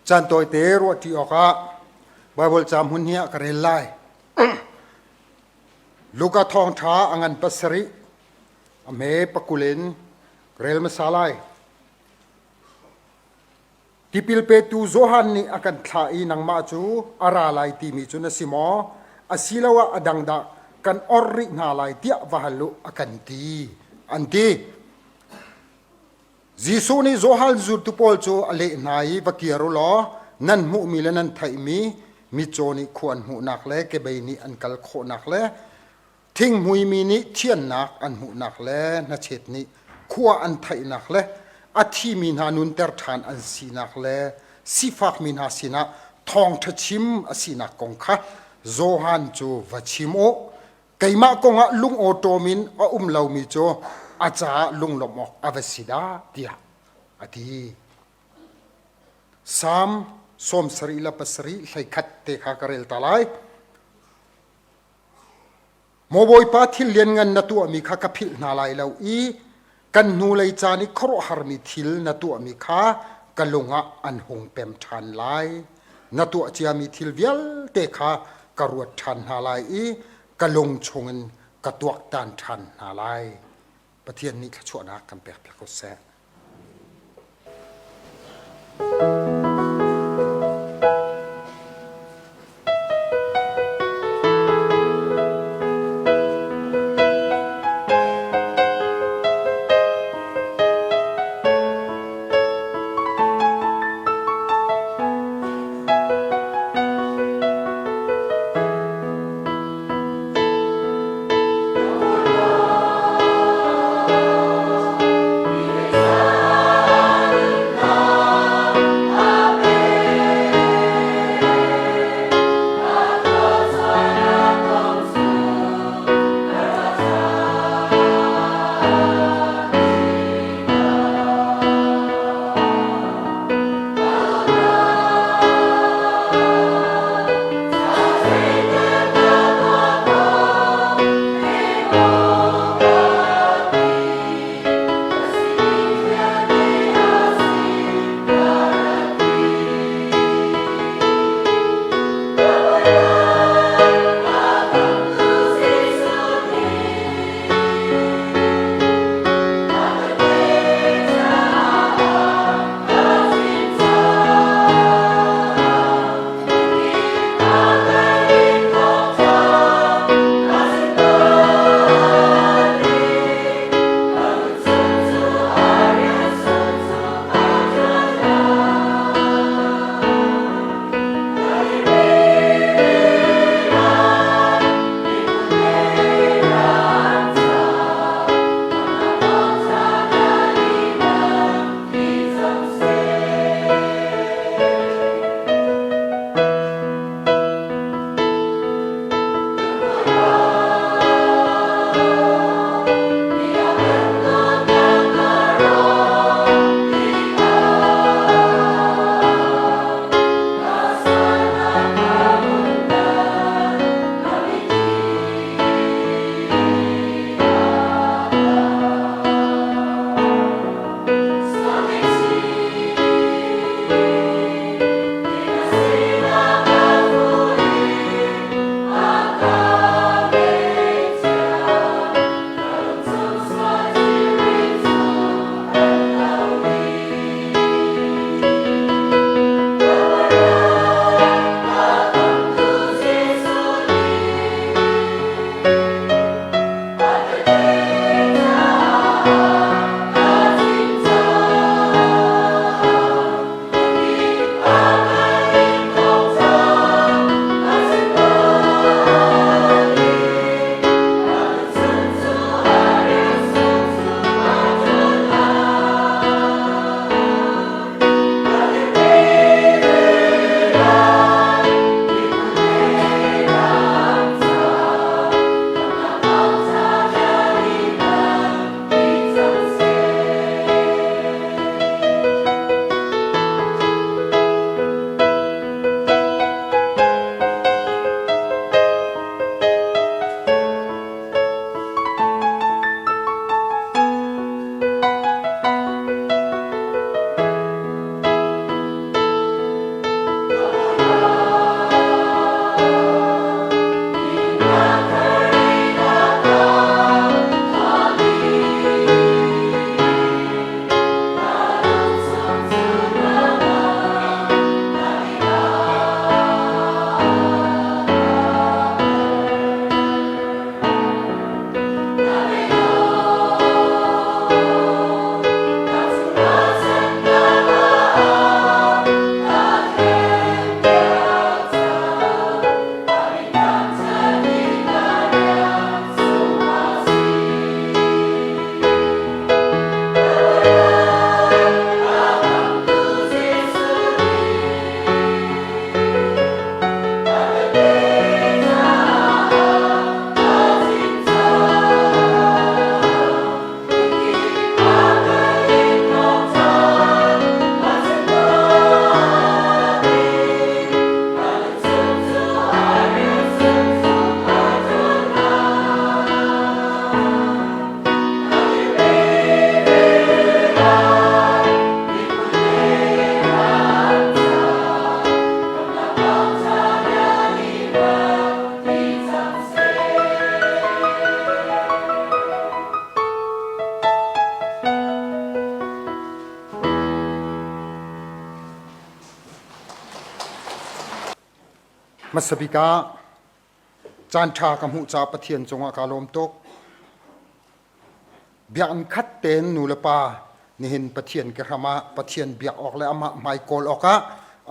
Caan tawite ruahṭi awkah Baibal ca hmun hi ah ka rel lai. Luka thawngṭha a ngan pasarih a hme pakul in rel hmasa lai. Tipil petu Johan nih a kan thlah i nangmah cu a ra lai timi cu na si maw? Asiloah a dang dah kan orh rih hna lai tiah va hal u a kan ti, an ti. Jesuh nih Johan zultu pawl cu a leh hna i va kir u law nan hmuhmi le nan theihmi mitcaw nih khua an hmuhnak le kebei nih an kal khawhnak le thinghmuimi nih thiannak an hmuhnak le hnachet nih khua an theihnak le a thimi hna nunter ṭhan an sinak le sifakmi hna sinah thawngṭha chim a sinak kong kha Johan cu va chim u. Keimah kongah lungawṭawm in a um lomi cu a caah lunglawmh awk a va si dah tiah a ti. Salm 77 hleikhat te kha ka rel ta lai. Maw Bawipa thil lianngan na tuahmi kha ka philh hna lai lo i kan hnulei caan i khuaruahharmi thil na tuahmi kha ka lung ah an hung pem ṭhan lai. Na tuah ciami thil vialte kha ka ruat ṭhan hna lai i ka lung chungin ka tuaktan ṭhan hna lai. Pathian nih thluachuahnak kan pekpiak ko seh. Hmasa bik ah caanṭha ka hmuh caah Pathian cungah kaa lawm tuk. Biakinn khat tein nu le pa nihin Pathian ke hram ah Pathian biak awk le amah hmai kawl awkah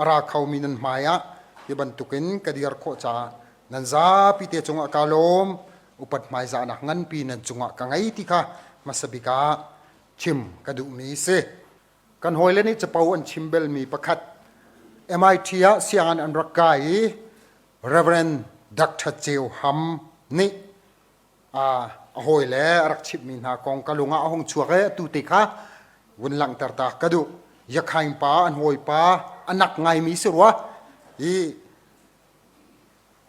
a ra khomi nan hmai ah hi bantukin ka dir khawh caah nan zapi te cungah kaa lawm. Upat hmaizahnak nganpi nan cungah ka ngei ti kha hmasa bik ah chim ka duhmi si. Kan hawile nih capo an chim belmi pakhat MIT ah sianginn an rak kai i Reverend Dr. Ceu Ham nih a hawile a rak chimhmi hna kong ka lung ah a hung chuak i atu te kha vun langhter ta ka duh. Yakhaing pa an hawipa a nak ngaimi si rua i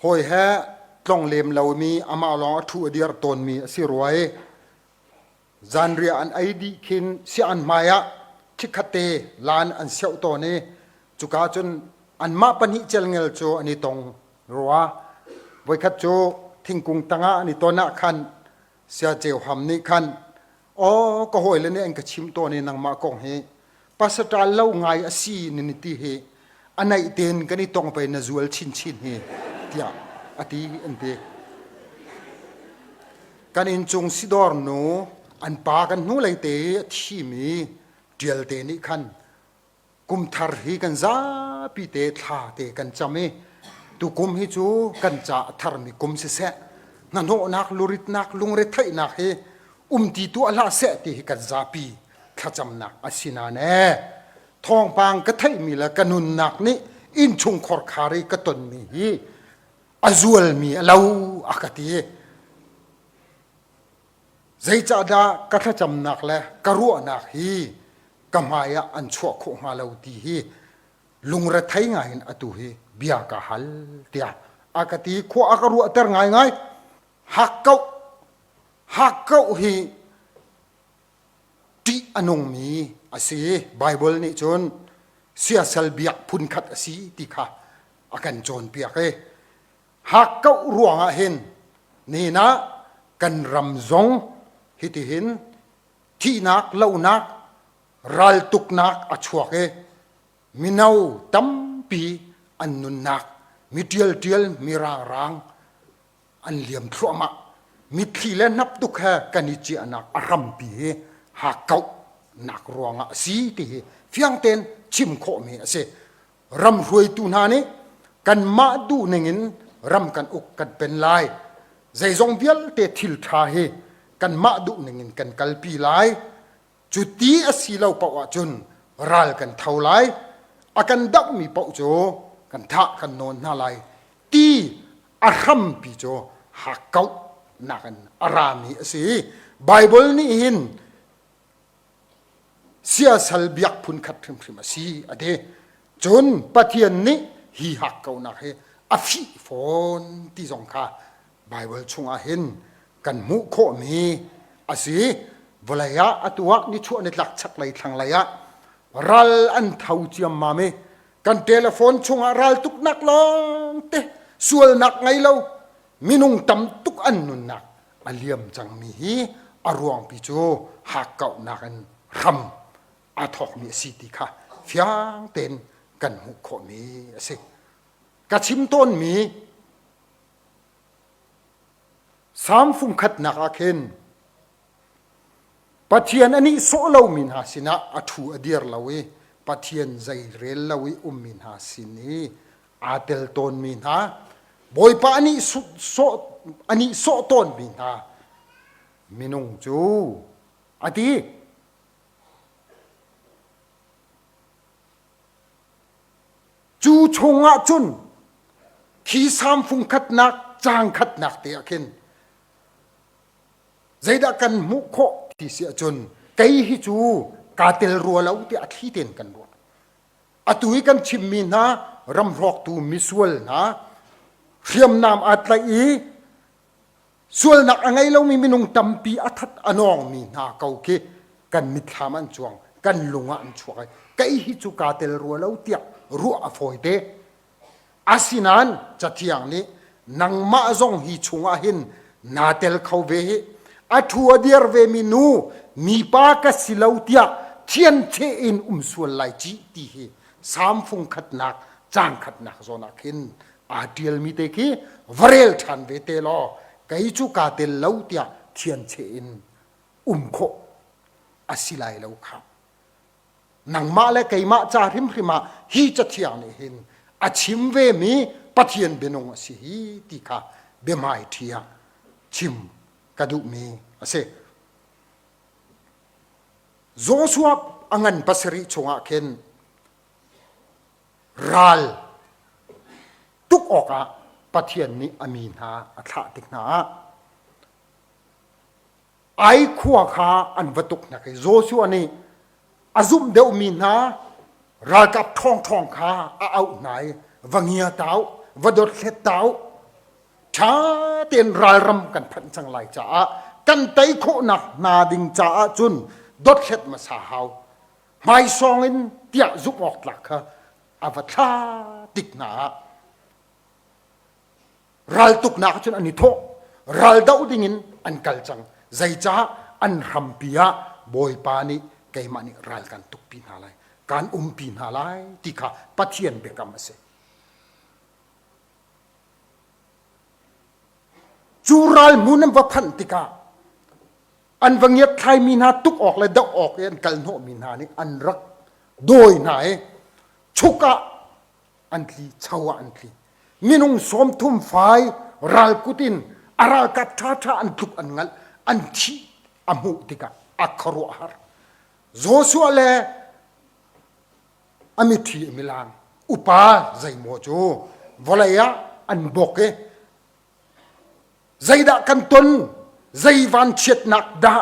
hawi he tlong lem lomi amah lawng a ṭhu a dir tawnmi a si rua i Zanriah an ei dih khin sianginn hmai ah chikkhatte laan an sioh tawn i cuka cun anmah pahnih celngel cu an i tong rua. Voikhat cu thingkung tangah an i ton ah khan Saya Ceu Ham nih khan aw ka hawile nih an ka chimh tawn i nangmah kong hi pasaṭal lo ngai a si nan i ti hi a naih tein kan i tong pei na zual chinchin hi tiah a ti an ti. Kan inncung sidawr nu an pa kan hnulei te i a thimi ṭialte nih khan kumthar hi kan zapi te thla te kan cam i tukum hi cu kan ca a tharmi kum siseh hnahnawhnak luritnak lungretheihnak hi um ti tuah hlah seh ti hi kan zapi thlacamnak a si nain ee thawngpang ka theihmi le ka nunnak nih innchungkhar khar i ka tonmi hi a zualmi a lo a ka ti. Zeicahdah ka thlacamnak le ka ruahnak hi ka hmai ah an chuah khawh hnga lo ti hi lungrethei ngaiin atu hi bia ka hal tiah a ka ti. Khua a ka ruahter ngaingai. Hakkauh hakkauh hi ṭih a nungmi a si. Baibal nih cun siasal biak phunkhat a si ti kha a kan cawnpiak i hakkauh ruangah hin nihin ah kan ram zong hitihin thihnak lohnak raltuknak a chuak i mino tampi an nunnak mi ṭialṭial mi rangrang an liam thluahmah mitthli le hnapduk he kan i ciahnak a hrampi hi hakkauhnak ruangah a si ti hi fiang tein chim khawhmi a si ram hruaitu hna nih kanmah duh ningin ram kan uk kan pen lai zeizong vialte thil ṭha hi kanmah duh ningin kan kalpi lai Cu ti a si lo paoh ahcun ral kan tho lai, a kan dohmi paoh cu kan thah kan nawn hna lai ti a hrampi cu hakkauhnak in a rami a si. Baibal nih hin siasal biak phun khat hrimhrim a si a ti. Cun Pathian nih hi hakkauhnak hi a fih fawn ti zong kha Baibal chungah hin kan hmuh khawhmi a si. Vawlei ah atu ah nichuah nitlak chaklei thlanglei ah ral an tho ciammam i kan telephone chungah raltuknak lawngte sualnak ngei lo minung tam tuk an nunnak a liam cangmi hi a ruangpi cu hakkauhnak in hram aa thawkmi a si ti kha fiang tein kan hmuh khawhmi a si. Ka chim tawnmi Salm fungkhatnak ah khin Pathian a nihsawh lomi hna sinah a ṭhu a dir lo i Pathian zei rel lo i ummi hna sin i aa tel tawnmi hna Bawipa a nihsawh tawnmi hna minung cu a ti. Cu chungah cun khi samfung khatnak caang khatnak te ah khin zeidah kan hmuh khawh ti si ahcun kei hi cu kaa tel rua lo tiah a thli tein kan ruah. Atu i kan chimmi hna ramhrawktu misual hna hriamnam aa tlaih i Sualnak a ngei lomi minung tampi a that a nawngmi hna ko khi kan mitthlam an cuang, kan lung ah an chuak i kei hi cu kaa tel rua lo tiah ruah a fawite. Asinain Cathiang nih nangmah zong hi chungah hin naa tel kho ve hi a thu a dir vemi nu mipa ka si lo tiah thiancheh in um sual lai ci ti hi Salm fung khatnak Caang khatnak zawn ah khin aa ṭialmi te khi va rel ṭhan ve te law kei cu kaa tel lo tiah thiancheh in um khawh a si lai lo kha. Nangmah le keimah ca hrimhrim ah hi cathiang nih hin a chim vemi Pathian bianung a si hi ti kha biahmaiṭhi ah chim ka duhmi a si. Joshua a ngan pasarih chungah khin ral tuk awkah Pathian nih a mi hna a thlah tik hna ah Ai khua kha an va tuk hna i Joshua nih a zumh deuhmi hna ralkap ṭhawngṭhawng kha a auh hna i va ngia ta u, va dothlet ta u, ṭha tein ralram kan phanh cang lai caah kan tei khawhnak hna ding caah cun dothlet hmasa hau. Hmaisawng in tiah zumh awk tlak kha a va thla tik hna ah Raltuknak cun an i thawh. Raldoh dingin an kal cang. Zeicah an hrampi ah Bawipa nih keimah nih ral kan tukpi hna lai, kan umpi hna lai ti kha Pathian biakam a si. Cu ral hmun an va phanh tikah an va ngiatthlaimi hna tuk awk le doh awk i an kal hnawhmi hna nih an rak dawi hna i chuk ah an tli cho ah an tli minung 30 fai ralkut in a ralkap ṭhaṭha an tluk an ngalh an thih a hmuh tikah a khuaruahhar Joshua le a mithi a milang upa zeimaw cu vawlei ah an bok i Zeidah kan ton? Zei vanchiatnak dah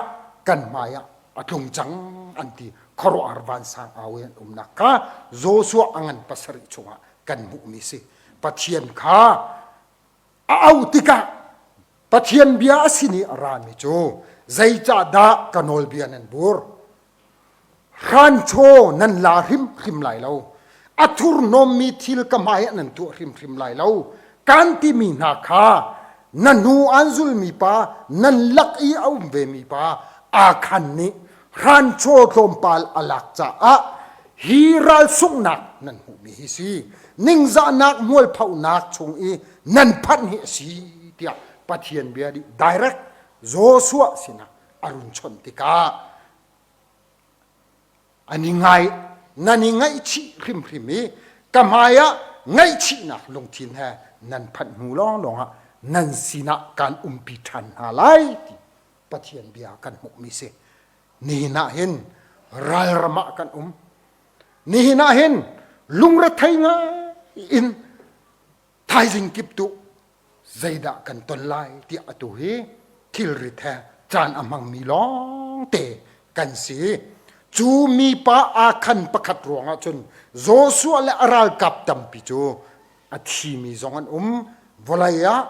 kan hmai ah a tlung cang an ti. Khuaruahhar vansang au in an umnak kha Joshua a ngan pasarih chungah kan hmuhmi si. Pathian kha a auh tikah Pathian bia a sin i a rami cu zeicahdah ka nawlbia nan bur? Hranchaw nan la hrimhrim lai lo. A thurhnawmmi thil ka hmai ah nan tuah hrimhrim lai lo. Kan timi hna kha na hnu aan zulmi pa, nan lak i a um vemi pa Akhan nih hranchaw tlawmpal a lak caah hi ral sunghnak nan hmuhmi hi si. Ningzahnak mualphonak chung i nan phanh hi a si tiah Pathian bia nih direct Joshua sinah a run chawnh tikah an i ngai nan i ngaihchih hrimhrim i ka hmai ah ngaihchihnak lungthin he nan phanh hnu lawnglawng ah nan sinah kaan umpi ṭhan hna lai ti Pathian bia kan hmuhmi si. Nihin ah hin ralram ah kan um. Nihin ah hin lungrethei ngai in thaizing kip tu zeidah kan ton lai tiah atu hi thilrit he caan a hmangmi lawngte kan si. Cu mipa Akhan pakhat ruangah cun Joshua le a ralkap tampi cu a thimi zong an um. Vawlei ah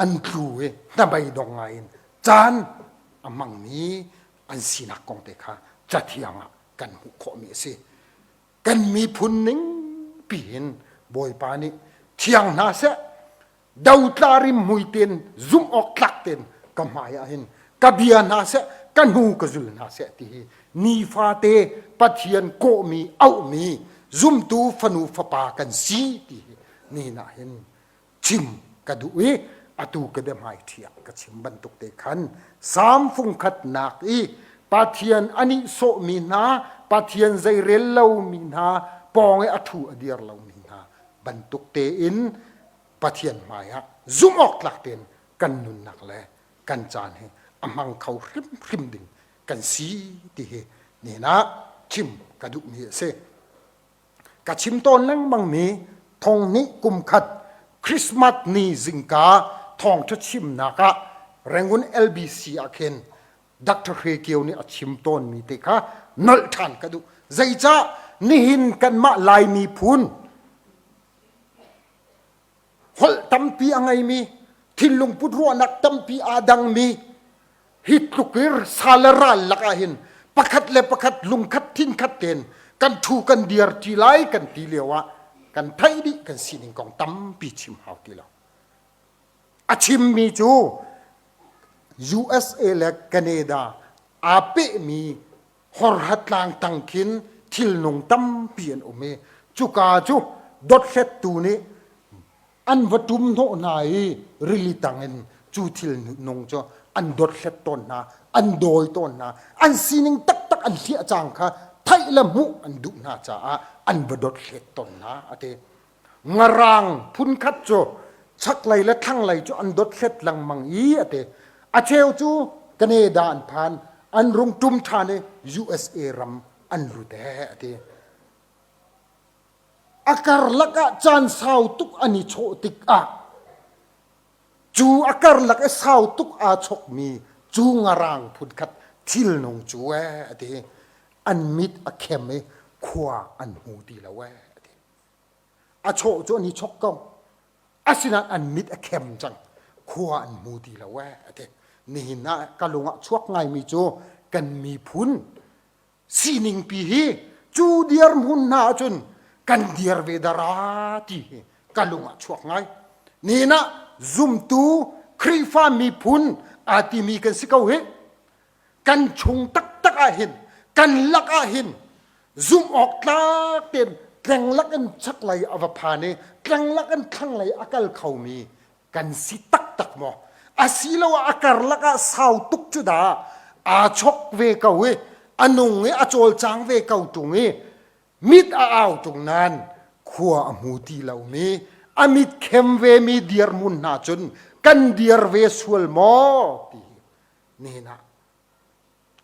an tlu i hnabei dong ngaiin caan a hmangmi an sinak kong te kha cathiang ah kan hmuh khawhmi a si. Kan miphun ning piin Bawipa nih thiang hna seh dotla rimhmui tein zumh awk tlak tein ka hmai ah hin ka bia hna seh ka hnu ka zul hna seh ti hi nifate Pathian kawhmi auhmi zumtu fanu fapa kan si ti hi nihin ah hin chim ka duh i atu ka biahmai ṭhi ah ka chim bantuk te khan Salm fungkhatnak i Pathian a nihsawhmi hna Pathian zeirel lomi hna pawng i a ṭhu a dir lomi hna bantuk tein Pathian hmaiah zumh awk tlak tein kan nunnak le kan caan hi a hmang kho hrimhrim ding kan si ti hi nihin ah chim ka duhmi a si. Ka chim tawn lengmangmi thong hnih kum khat Christmas ni zingka thawngṭha chimnak ah Rangoon LBC ah khin Dr. Hre Kio nih a chim tawnmi te kha nolh ṭhan ka duh. Zeicah nihin kanmah Laimi phun holh tampi a ngeimi thinlung put ruahnak tampi aa dangmi hi tluk i sa le ral lakah hin pakhat le pakhat lungkhat thinkhat tein kan thu kan dir ṭi lai kan ti lio ah kan theih dih kan sining kong tampi chim hau ti lo a chimmi cu USA le Canada aa pehmi horha tlang tang khin thilnung tampi an um i cuka cu. Dothlettu nih an va ṭum hnawh hna i rili tang in cu thil nung cu an dothlet tawn hna, an dawi tawn hna, an sining taktak an hliah cang kha theih le hmuh an duh hna caah an va dothlet tawn hna a ti. Ngarang phunkhat cu chaklei le thlanglei cu an dothlet lengmang i a ti. A cheu cu Canada an phan, an rung ṭum ṭhan i USA ram an lut ee a ti. A karlak ah caan sau tuk an i chawh tikah cu a karlak i sau tuk aa chawkmi cu ngarang phunkhat thilnung cu ee a ti. An mit a khem i khua an hmu ti lo ee a ti. A chawh cu an i chawk ko. Asinain an mit a khem cang. Khua an hmu ti lo ee a ti. Nihin ah ka lung ah chuak ngaimi cu kan miphun siningpi hi cu dirhmun hna ahcun kan dir ve dara ti hi ka lung ah chuak ngai. Nihin ah zumtu Khrihfa miphun aa timi kan si ko hi. Kan chung taktak ah hin kan lak ah hin zumh awk tlak tein tlenglak in chaklei a va phan i tlenglak in thlanglei a kal khomi kan si taktak maw? Asiloah a karlak ah sau tuk cu dah aa chok ve ko i a nung i a cawlcang ve ko ṭung i mit a au ṭung nain khua a hmu ti lomi a mit khem vemi dirhmun hna cun kan dir ve sual maw ti nihin ah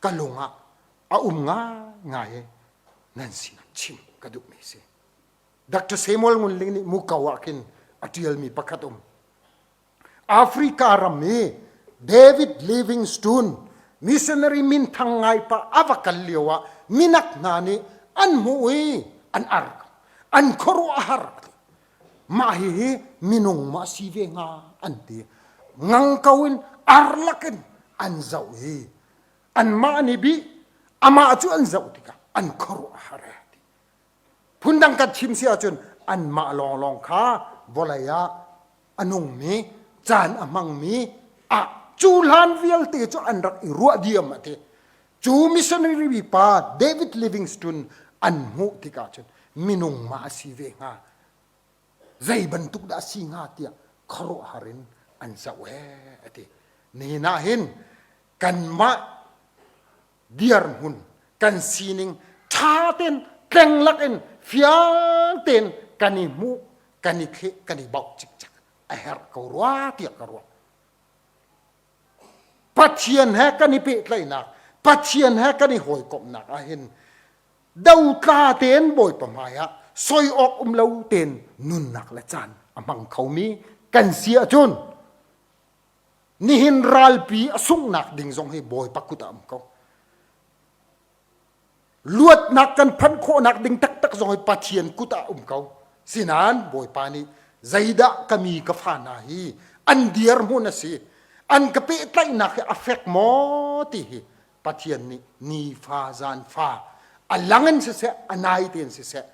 ka lung ah a um ngaingai i nan sinah chim ka duhmi si. Dr. Samuel Ngun Ling nih muko ah khin a ṭialmi pakhat um. Africa ram i David Livingstone missionary minthang ngai pa a va kal lio ah minak hna nih an hmuh i an ar an khuaruah a har mah hihi minung ma si ve hnga an ti ngang ko in ar lakin an zoh i anmah nih bih amah cu an zoh tikah an khuaruah a har Phundang kan chim si ahcun anmah lawnglawng kha vawlei ah a nungmi, caan a hmangmi ah cu hlan vialte cu an rak i ruah diam a ti. Cu missionary pa David Livingstone an hmuh tikah cun minung ma a si ve hnga zei bantuk dah a si hnga tiah khuaruahhar in an zoh ee a ti. Nihin ah hin kanmah dirhmun kan sining ṭha tein tlenglak in fiang tein kan i hmuh kan i thleh kan i bauh cikcek a herh ko rua tiah ka ruah. Pathian he kan i pehtlaihnak Pathian he kan i hawikomhnak ah hin dotla tein Bawipa hmai ah soi awk um lo tein nunnak le caan a hmang khomi kan si ahcun Nihin ralpi a sunghnak ding zong hi Bawipa kut ah um ko. Luatnak kan phanh khawhnak ding taktak zong hi Pathian kut ah um ko. Sinain Bawipa nih zeidah ka mi ka fa hna hi an dirhmun a si, an ka pehtlaihnak hi a fek maw ti hi Pathian nih nifa zanfa a lang in siseh a nai tein siseh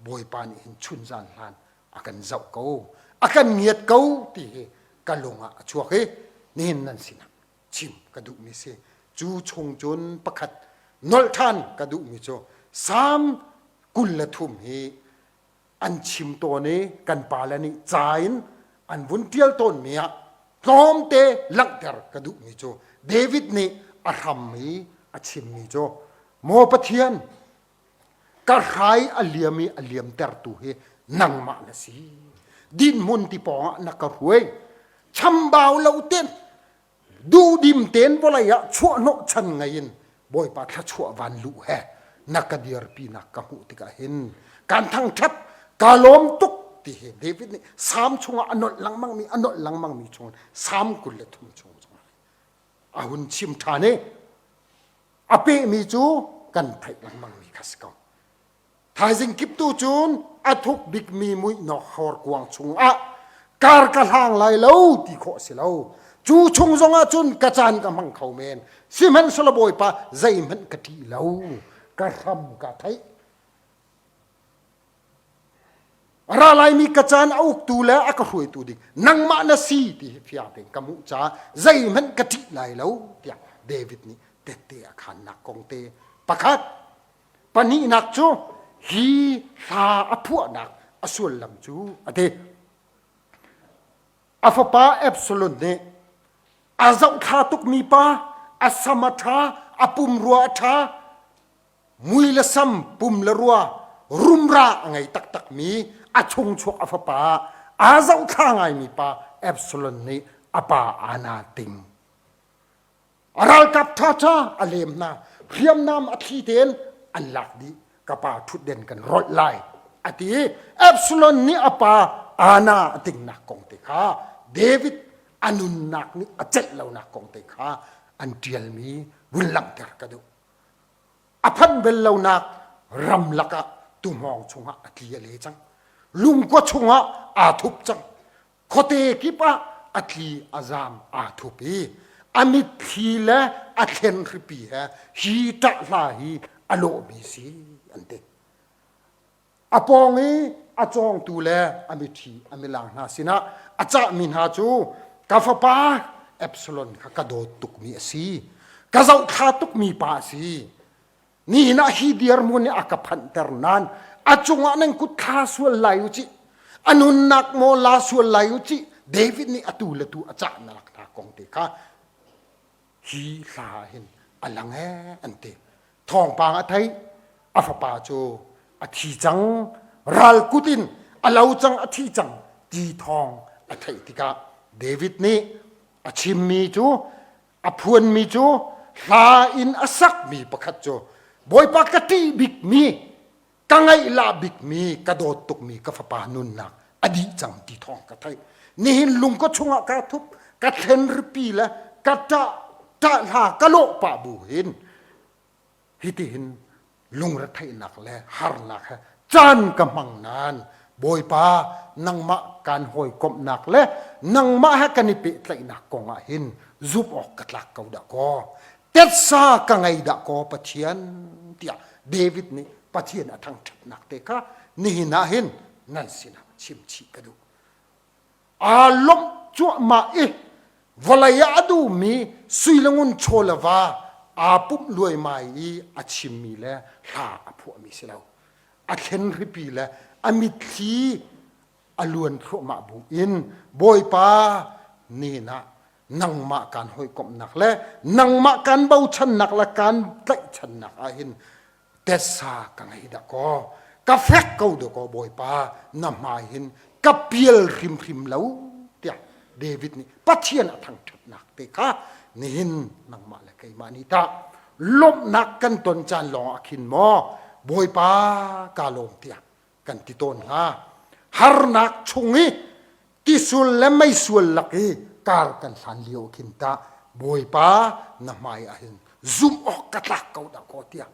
Bawipa nih hin chun zan hlan a kan zoh ko a kan ngiat ko ti hi ka lung ah a chuak i nihin nan sinah chim ka duhmi si cu chung cun pakhat nolh ṭhan ka duhmi cu Salm 23 hi an chim tawn i kan pale nih ca in an vun ṭial tawnmi ah tlawmte langhter ka duhmi cu David nih a hram i a chimmi cu Maw Pathian Ka hrai a liam i a liamtertu hi nangmah na si. Dinhmun ti pawngah na ka hruai. Chambau lo ten duhdim ten vawlei ah chuahhnawh chan ngei in Bawipa thluachuah van luh he na ka dirpinak ka hmuh tikah hin kan thangṭhat ka lawm tuk ti hi David nih Salm chungah a nolh lengmang mi a nolh lengmang mi chung Salm 23 chung a hun chim ṭhan i A pehmi cu kan theih lengmangmi kha si ko. Thaizing kip tu cun a thuk bikmi muihnawk horkuang chungah kar ka hlang lai lo ti khawh si lo. Cu chung zongah cun ka caan ka hmang kho men. Sihmanhsehlaw Bawipa zeihmanh ka ṭih lo. Ka hram ka theih. Ra laimi ka caan a uktu le a ka hruaitu ding nangmah na si ti hi fiang tein ka hmuh caah zeihmanh ka ṭih lai lo tiah David nih tette a khannak kong te pakhat pahnihnak cu hi hla a phuahnak A sullam cu a ti. A fapa Absalom nih a zohthla tukmi pa, a sam a ṭha, a pumrua a ṭha, mui le sam, pum le rua, rumra a ngei taktakmi a chungchuak a fapa aa zohthla ngaimi pa Absalom nih a pa Ana ting. A ralkap ṭhaṭha a lem hna, hriamnam a thli tein an lak dih, ka pa ṭhutden kan rolh lai a ti i Absalom nih a pa Ana a tingnak kong te kha David a nunnak nih a celh lonak kong te kha an ṭialmi vun langhter ka duh. A phanh bel lonak ramlak ah tuhmawng chungah a tli a le cang. Lungkua chungah aa thup cang. Khuate kip ah a tli a zaam aa thup i a mitthli le a thlen hripi he hi ṭah hla hi a lawhmi si an ti. A pawng i a cawngtu le a miṭhi a milang hna sinah a cahmi hna cu ka fapa Absalom kha ka dawt tukmi a si. Ka zohthla tukmi pa a si. Nihin ah hi dirhmun nih a ka phanhter nain a cungah nan kut thla sual lai u cih. A nunnak maw la sual lai u cih. David nih atu le tu a cahnak hna kong te kha hi hla ah hin a lang ee an ti. Thawngpang a theih a fapa cu a thi cang ral kut in a lo cang a thi cang ti thawng a theih tikah David nih a chimmi cu a phuanmi cu hla in a sakmi pakhat cu Bawipa ka ṭih bikmi ka ngaihlah bikmi ka dawt tukmi ka fapa nunnak a dih cang ti thawng ka theih nihin lung ka chungah kaa thup ka thlen ripi le ka ṭah ṭah hla ka lawh pah bu hin hitihin lungretheihnak le harnak he caan ka hmang nain Bawipa nangmah kan hawikomhnak le nangmah he kan i pehtlaihnak kong ah hin zumh awk ka tlak ko dah kaw tetsa ka ngei dah kaw Pathian tiah David nih Pathian a thangṭhatnak te kha nihin ah hin nan sinah chim chih ka duh. Aa lawmh cuahmah i vawlei ah a duhmi sui le ngun chaw le va aa pumh luaimai i a chimmi le hla a phuahmi si lo. A thlen hripi le a mitthli a luan thluahmah bu in Bawipa nin ah nangmah kaan hawikomhnak le nangmah kaan bochannak le kaan tlaihchannak ah hin tessa ka ngei dah kaw ka fek ko dah kaw Bawipa na hmai hin ka pial hrimhrim lo tiah David nih Pathian a thangṭhatnak te kha nihin nangmah le keimah nih tah lawmhnak kan ton caan lawng ah khin maw Bawipa ka lawm tiah kan ti tawn hnga harnak chung i tisual le meisual lak i kar kan hlan lio khin tah Bawipa na hmai ah hin zumh awk ka tlak ko dah kaw tiah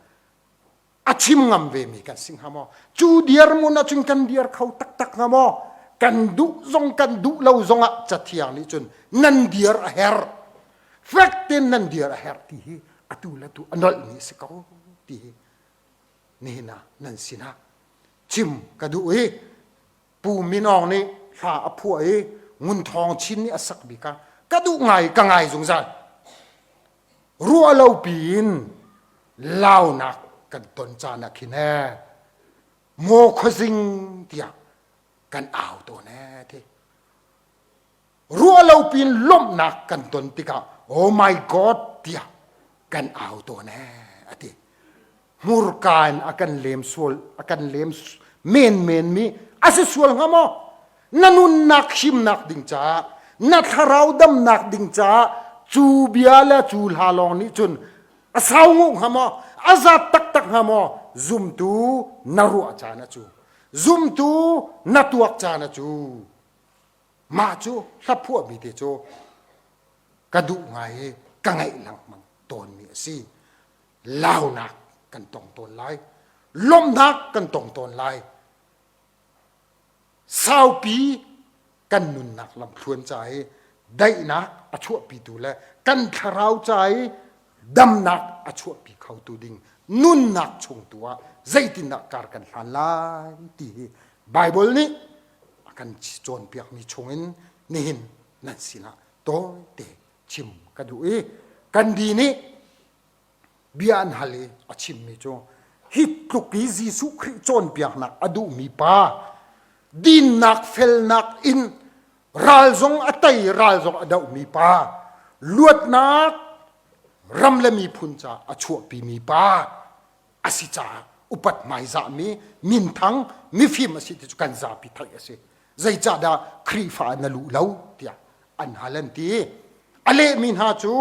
a chim ngam ve mi kan si hnga maw cu dirhmun ahcun kan dir kho taktak hnga maw kan duh zong kan duh lo zong ah cathiang nih cun nan dir a herh fek tein nan dir a herh ti hi atu le tu a nolh mi a si ko ti hi nihin ah nan sinah chim ka duh i Pu Min Aung nih hla a phuah i Ngun Thawng Chin nih a sak bik ah ka duh ngai ka ngai zungzal ruah lo piin launak kan ton caan ah khin ee maw khuazing tiah kan au tawn ee ti ruah lo piin lawmhnak kan ton tikah oh my god tiah kan au tawn ee a ti hmurka in a kan lem sual a kan lem menmen mi a si sual hnga maw na nunnak himnak ding caah na thlarau damnak ding caah cu bia le cu hla lawng nih cun a sau nguh hnga maw a zat taktak hnga maw zumtu na ruah caan a cu zumtu na tuak caan a cu mah cu hlaphuahmi te cu ka duh ngai i ka ngaih lengmang tawnmi a si launak kan tong tawn lai lawmhnak kan tong tawn lai saupi kan nunnak lamthluan ca i daihnak a chuahpitu le kan thlarau ca i damnak a chuahpi khotu ding nunnak chung tu ah zeitindah kar kan hlan lai ti hi Bible nih a kan cawnpiakmi chungin nihin nan sinah tawite chim ka duh i kan di nih bia an hal i a chimmi cu hi tluk i Jesuh Khrih cawnpiaknak a duhmi pa. Dinnak felnak in ral zong a tei ral zong a dohmi pa luatnak ram le miphun ca a chuahpimi pa a si caah upat hmaizahmi minthang mifim a si ti cu kan zapi theih a si. Zeicahdah Khrihfa na luh lo tiah an hal an ti. A lehmi hna cu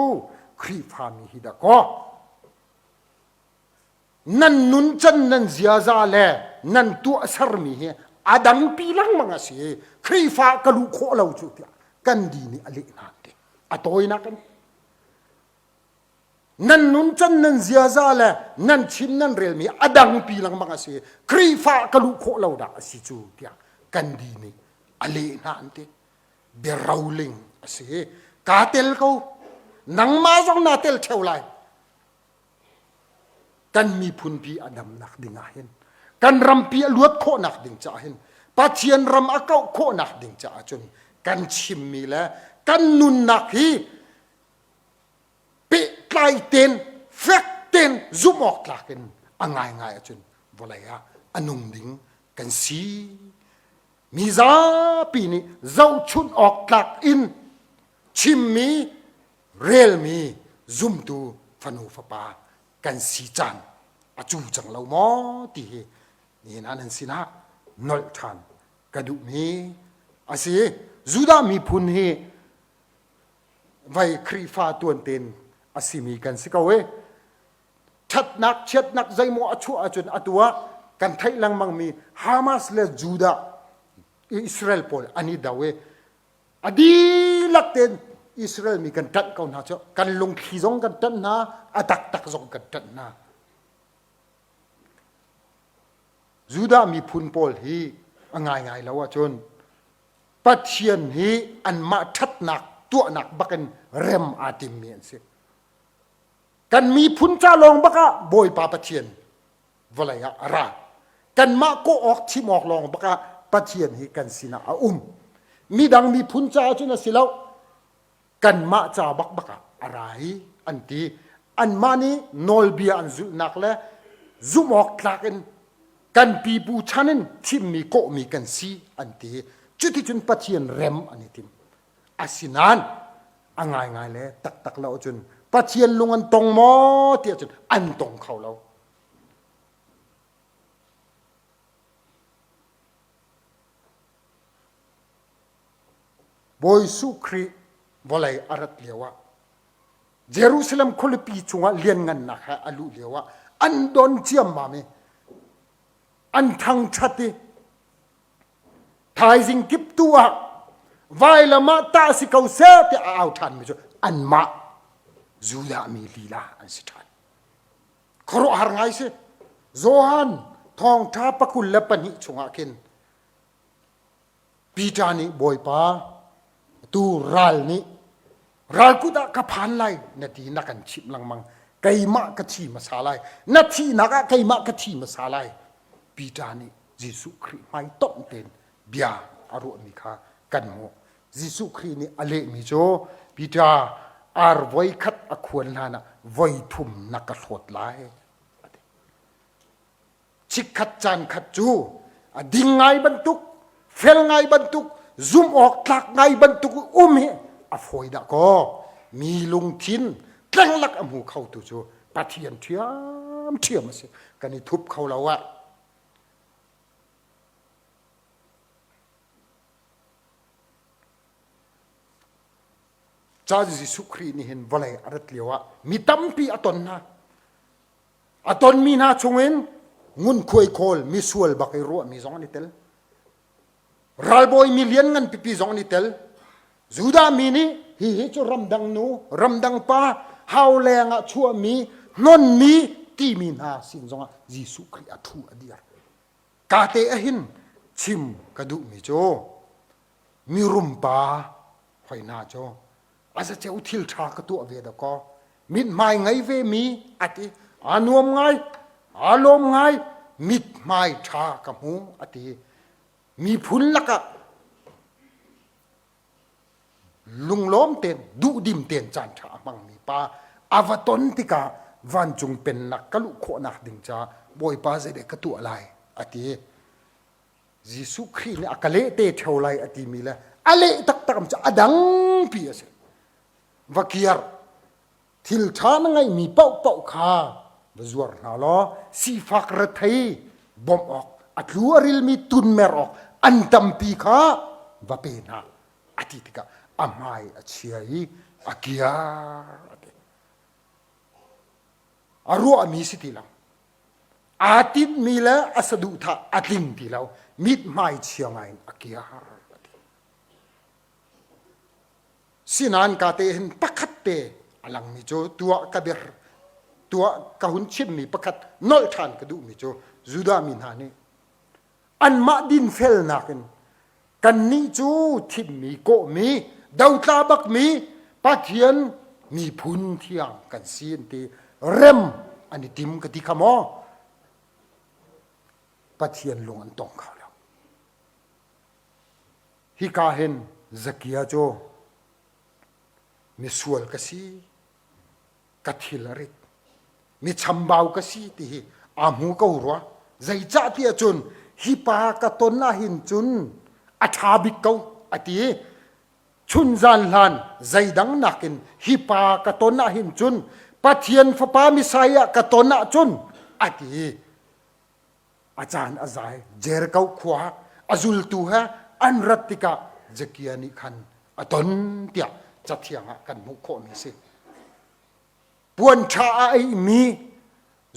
Khrihfami hi dah kaw nan nuncan nan ziaza le nan tuahsermi hi a dangpi lengmang a si. Khrihfa ka luh khawh lo cu tiah kan di nih a leh hna ti. A tawinak in Nan nuncan nan ziaza le nan chim nan relmi a dangpi lengmang a si. Khrihfa ka luh khawh lo dah a si cu tiah kan di nih a leh hna an ti. Biaroling a si. Kaa tel ko. Nangmah zong naa tel ṭheo lai. Kan miphunpi a damnak ding ah hin kan rampi a luat khawhnak ding caah hin Pathian ram a kauh khawhnak ding caah cun kan chimmi le kan nunnak hi pehtlai ten fek ten zumh awk tlak in a ngaingai ahcun vawlei ah a nung ding kan si mi zapi nih zohchunh awk tlak in chimmi relmi zumtu fanu fapa kan si caan a cu cang lo maw ti hi nihin ah nan sinah nolh ṭhan ka duhmi a si Judah miphun hi vai Khrihfa tuanten a simi kan si ko e. Ṭhatnak chiatnak zeimaw a chuah ahcun atu ah kan theih lengmangmi Hamas le Judah Israel pawl an i do i a dihlak tein Israel mi kan ṭanh ko hna cu kan lungthli zong kan ṭanh hna a taktak zong kan ṭanh hna. Judah miphun pawl hi a ngaingai lo ahcun Pathian hi anmah ṭhatnak tuahnak bakin rem aa timmi an si. Kan miphun ca lawng bak ah Bawipa Pathian vawlei ah a ra. Kanmah kawh awk thim awk lawng bak ah Pathian hi kan sinah a um. Midang miphun caah cun a si lo. Kanmah ca bakbak ah a ra i an ti. Anmah nih nawlbia an zulhnak le zumh awk tlak in kan pipu chan in thimmi kawhmi kan si an ti. Cuticun Pathian rem an i tim. Asinain a ngaingai le taktak lo ahcun Pathian lung an tong maw ti ahcun an tong kho lo. Bawi Jesuh Khrih vawlei a rat lioah Jerusalem khualipi chungah lianngannak he a luh lioah an don ciammam i an thangṭhat i thaizing kip tu ah vailam ah tah si ko seh tiah a au ṭhanmi cu anmah Judah mi lila an si ṭhan. Khuaruahhar ngai si. Johan thawngṭha pakul le pahnih chungah khin Peter nih Bawipa tu ral nih ral kut ah ka phan lai na ti na kan chimh lengmang keimah ka thi hmasa lai na thihnak ah keimah ka thi hmasa lai Peter nih Jesuh Khrih hmai tonh tein bia a ruahmi kha kan hmuh Jesuh Khrih nih a lehmi cu Peter ar voi khat a khuan hlan ah voi thum na ka hlawt lai chikkhat caan khat cu a ding ngai bantuk fel ngai bantuk zumh awk tlak ngai bantuk um hi a fawi dah kaw mi lungthin tlenglak a hmu kho tu cu Pathian ṭhiam ṭhiam a si kan i thup kho lo ah Caan Jesuh Khrih nih hin vawlei a rat lio ah mi tampi a ton hna A tonmi hna chungin ngunkhuai khawl misual bak i ruahmi zong an i tel. Ralbawi mi lianngan pipi zong an i tel. Judah mi nih hihi cu ramdang nu, ramdang pa, hau leng ah chuahmi, hnonmi timi hna sin zongah Jesuh Khrih a ṭhu a dir. Ka te ahin chim ka duhmi cu mirum pa hoi hna cu a zaceu thil ṭha ka tuah ve dakaw mithmai ngei ve mi a ti aa nuam ngai aa lawm ngai mithmai ṭha ka hmu a ti miphun lakah lunglawm ten duhdim ten caan ṭha a hmangmi pa a va ton tikah vancung pennak ka luh khawhnak ding caah bawipa zeidah ka tuah lai a ti. Jesuh Khrih nih a ka leh te ṭheo lai a timi le a leh taktak cu a dangpi a si. Va kiar thil ṭha na ngeihmi paohpaoh kha va zuar hna law sifak rethei bawmh awk a tlu a rilmi tunmer awk an tampi kha va pe hna a ti tikah a hmai a chia i a kiar a ti. A ruahmi si ti lo. Aa tinhmi le a saduhthah a tling ti lo. Mithmai chia ngai in a kiar a ti. Sinain ka te hin pakhat te a langmi cu tuah ka bir tuah ka hun chimmi pakhat nolh ṭhan ka duhmi cu Judah mi hna nih anmah dinfelnak in kannih cu thimmi kawhmi dotla bakmi Pathian miphun thiang kan si an ti rem an i tim ka ti kha maw Pathian lung an tong kho lo Hika hin Zakia cu misual ka si, ka thil a rit, mi chambau ka si ti hi aa hmu ko rua. Zeicah ti ahcun hi pa ka ton ahhin cun a ṭha bik ko a ti i chun zan hlan zeidang nakin hi pa ka ton ahhin cun Pathian fapa Messiah ka ton ahcun a ti i A caan a zai. Jericho khua a zultu he an rat tikah Zakia nih khan a ton tiah Cathiang ah kan hmuh khawhmi a si. Puan ṭha a eimi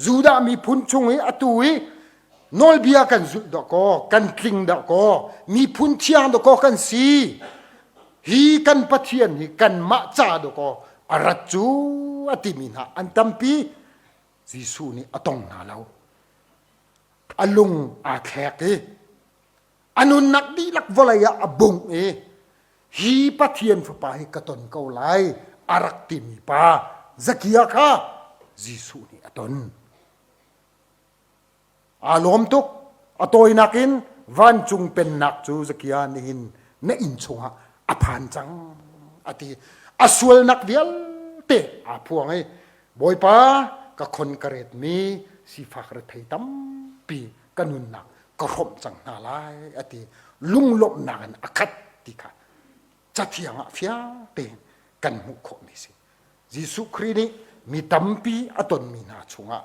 Judah miphun chung i atu i nawlbia kan zulh dawkaw, kan tling dawkaw, miphun thiang dawkaw kan si. Hi kan Pathian hi kanmah ca dawkaw a rat cu a timi hna an tampi. Jesuh nih a tong hna lo. A lung aa thlek i a nunnak dihlak vawlei ah a bungh i hi Pathian fapa hi ka ton ko lai a rak timi pa Zakia kha Jesuh nih a ton. Aa lawm tuk. A tawinak in vancung pennak cu Zakia nihin na inn chungah a phan cang a ti. A sualnak vialte aa phuang i Bawipa ka khon ka retmi sifak rethei tampi ka nunnak ka hrawmh cang hna lai a ti. Lunglawmhnak in a khat ti kha cathiang ah fiang tein kan hmuh khawhmi si. Jesuh Khrih nih mi tampi a tonmi hna chungah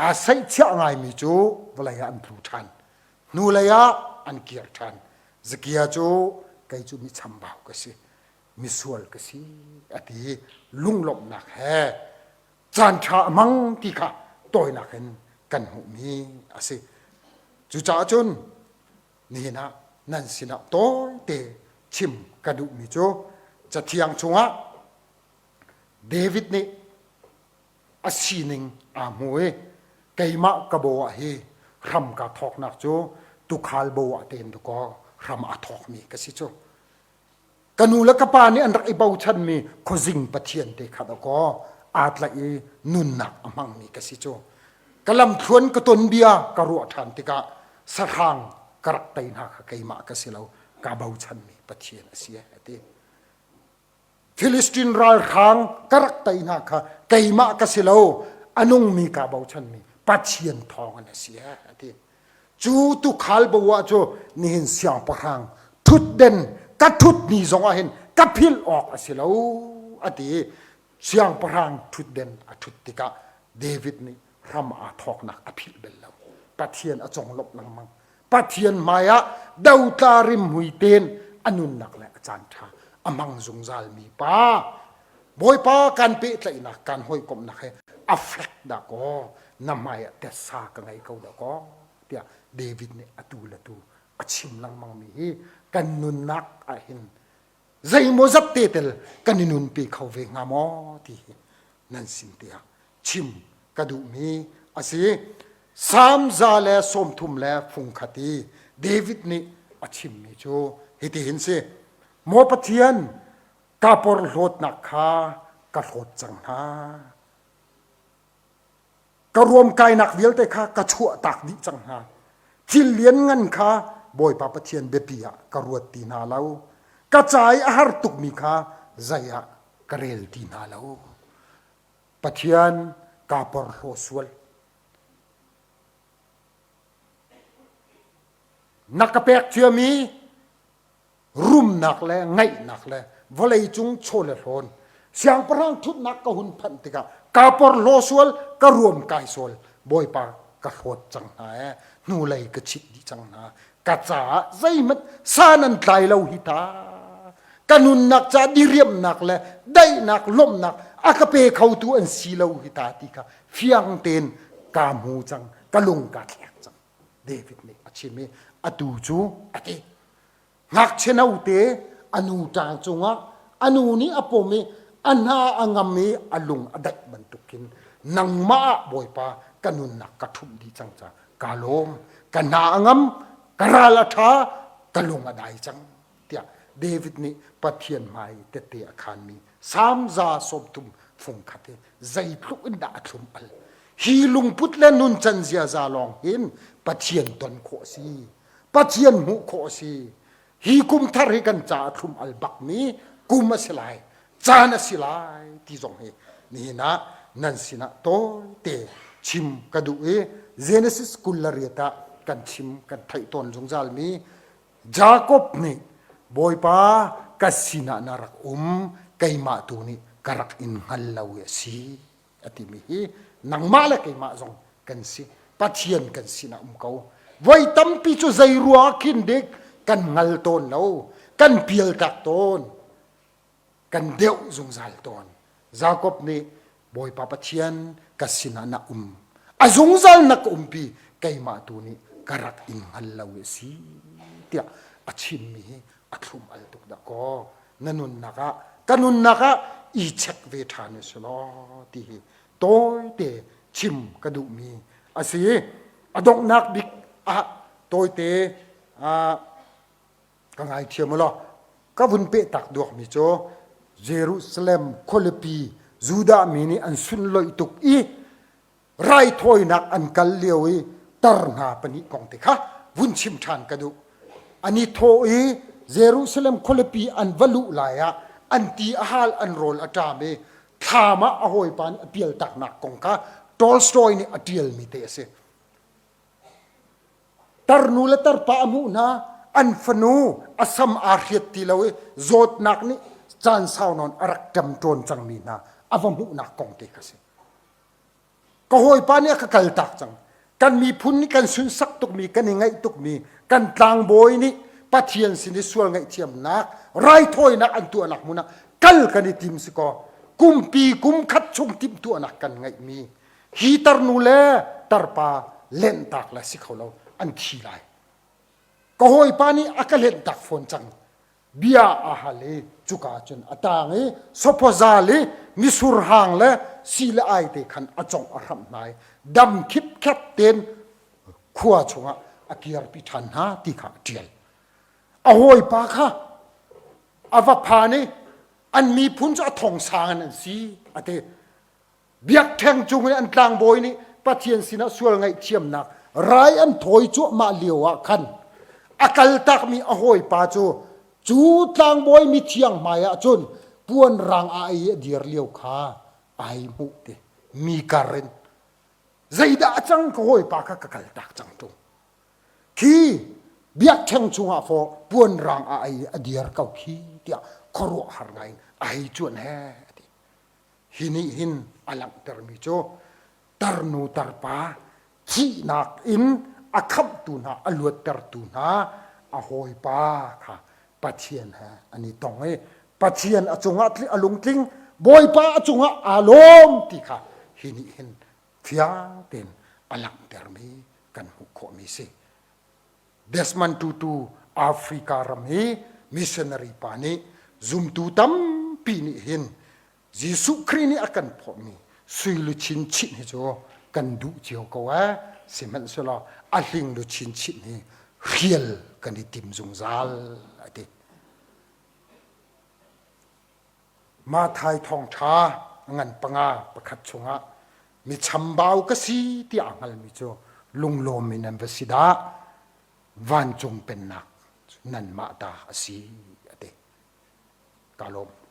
Aa saihchiah ngaimi cu vawlei ah an tlu ṭhan. Hnulei ah an kir ṭhan. Zakia cu kei cu mi chambau ka si, misual ka si a ti i lunglawmhnak he caanṭha a hmang ti kha tawinak in kan hmuhmi a si. Cucaah cun nihin ah nan sinah tawite chim ka duhmi cu Cathiang chungah David nih a sining aa hmu i keimah ka bo ah hi hram ka thawknak cu tukhal bo ah tein dakaw hram aa thawkmi ka si cu. Ka nu le ka pa nih an rak i bochanmi khuazing pathian te kha dakaw aa tlaih i nunnak a hmangmi ka si cu. Ka lamthluan ka ton bia ka ruah ṭhan tikah sahrang ka rak tei hna kha keimah ka si lo ka bochanmi pathian a si a ti. Filistin ralhrang ka rak tei hna kha keimah ka si lo a nungmi kaa bochanmi Pathian thawng in a si a ti. Cu tukhal bo ah cu nihin siangpahrang thutden ka thut ni zong ah hin ka philh awk a si lo a ti i siangpahrang thutden a thut tikah David nih hram aa thawknak a philh bel lo. Pathian a conglawmh lengmang. Pathian hmaiah dotla rimhmui ten a nunnak le a caan ṭha a hmang zungzalmi pa Bawipa kan pehtlaihnak kan hawikomhnak he a fek dah kaw na hmaiah tessa ka ngei ko dah kaw tiah David nih atu le tu a chim lengmangmi hi kan nunnak ah hin zeimawzat te tel kan i nunpi kho ve hnga maw ti hi nan sin tiah chim ka duhmi a si. Salm za le 30 le fungkhat i David nih a chimmi cu hitihin si. Maw Pathian, ka porhlawtnak kha ka hlawt cang hna. Ka ruamkainak vialte kha ka chuahtak dih cang hna. Thil lianngan kha Bawipa Pathian biapi ah ka ruat ti hna lo. Ka ca i a har tukmi kha zei ah ka rel ti hna lo. Pathian kaa porhlaw sual. Na ka pek ciami rumnak le ngaihnak le vawleicung chaw le hlawn siangpahrang ṭhutnak ka hun phanh tikah ka porhlaw sual ka ruam kai sual Bawipa ka hlawt cang hna ee hnulei ka chit dih cang hna ka caah zeihmanh san an tlai lo hi ta ka nunnak ca diriamnak le daihnak lawmhnak a ka pe khotu an si lo hi ta ti kha fiang tein ka hmu cang ka lung ka thlek cang David nih a chim i atu cu a ti. Ngakchia note a nu ṭang cungah a nu nih a pom i a hna a ngam i a lung a daih bantukin nangmah ah Bawipa ka nunnak ka ṭhumh dih cang caah kaa lawm. Ka hna a ngam, ka ral a ṭha, ka lung a dai cang tiah David nih Pathian hmai tette a khaanmi Salm 130 fung khat hi zeitluk in dah a thlum al. Hi lungput le nuncan ziaza lawng hin Pathian ton khawh a si. Pathian hmuh khawh a si. Hi kum thar hi kan caah thlum al bakmi kum a si lai, caan a si lai ti zong hi nihin ah nan sinah tawite chim ka duh i Genesis 28 ah kan chim kan theih tawn zungzalmi Jakob nih Bawipa ka sinah na rak um keimah tu nih ka rak in hngal lo i a si a timi hi nangmah le keimah zong kan si Pathian kan sinah um ko voi tampi cu zei ruang khin dik kan hngal tawn lo kan pial tak tawn kan deuh zungzal tawn Jakob nih Bawipa Pathian ka sinah na um a zungzal na ka umpi keimah tu nih ka rak in hngal lo i a si tiah a chimmi hi a thlum al tuk dah kaw na nunnak ah ka nunnak ah i check ve ṭhan u si law ti hi tawite chim ka duhmi a si. A donghnak bik ah tawite ka ngaithiam u law ka vun peh tak duakmi cu Jerusalem khualipi Judah mi nih an sunloih tuk i raithawinak an kal lio i tar hna pahnih kong te kha vun chim ṭhan ka duh. An i thawh i Jerusalem khualipi an va luh lai ah an ti a hal an rawl a ṭam i thlam ah a hawipa nih a pial taknak kong kha Tolstoy nih a ṭialmi te a si. Tarnu le tarpa a hmuh hna an fanu a sam aa hriat ti lo i zawtnak nih caan sau nawn a rak ṭemṭawn cangmi hna a va hmuhnak kong te kha si. Ka hawipa nih a ka kaltak cang. Kan miphun nih kan sunsak tukmi, kan i ngaih tukmi, kan tlangbawi nih Pathian sin i sual ngaihthiamnak, raithawinak an tuahnak hmun ah kal kan i tim si kaw, kumpi kum khat chung timhtuahnak kan ngeihmi hi tarnu le tarpa lenhtak le si kho lo an thi lai. Ka hawipa nih a ka lenhtak fawn cang. Bia a hal i cuka cun a tang i sophawzal i misur hang le si le ai te khan a congh a hramh hna i dam khipkhep tein khua chungah a kirpi ṭhan hna ti kha a ṭial. A hawipa kha a va phan i an miphun cu a thong sang in an si a ti. Biakṭheng cung i an tlangbawi nih Pathian sinah sual ngaihthiamnak rai an thawi cuahmah lio ah khan a kaltakmi a hawipa cu cu tlangbawi mithiang hmai ah cun puan rang a ei a dir lio kha ai hmuh ti mi kar in zeidah a cang ka hawipa kha ka kaltak cang ṭung khi biakṭheng chungah fawh puan rang a ei a dir ko khi tiah khuaruahhar ngai in a hei cuan he a ti Hi nih hin a langhtermi cu tarnu tarpa thihnak in a khamhtu hna, a luattertu hna a hawipa kha Pathian he an i tong i Pathian a cungah a lungtling, Bawipa a cungah aa lawm ti kha hi nih hin fiang tein a langhtermi kan hmuh khawhmi si. Desmond Tutu Africa ram hi missionary pa nih zumtu tampi nih hin Jesuh Khrih nih a kan phawtmi sui luchin chinh hi cu kan duh cio ko ee sihmanhsehlaw a hling luchin chinh hi hrial kan i tim zungzal a ti. Mathai thawngṭha ngan panga pakhat chungah mi chambau ka si tiah a hngalmi cu lunglawm in an va si dah vancung pennak nanmah ta a si a ti. Ka lawm.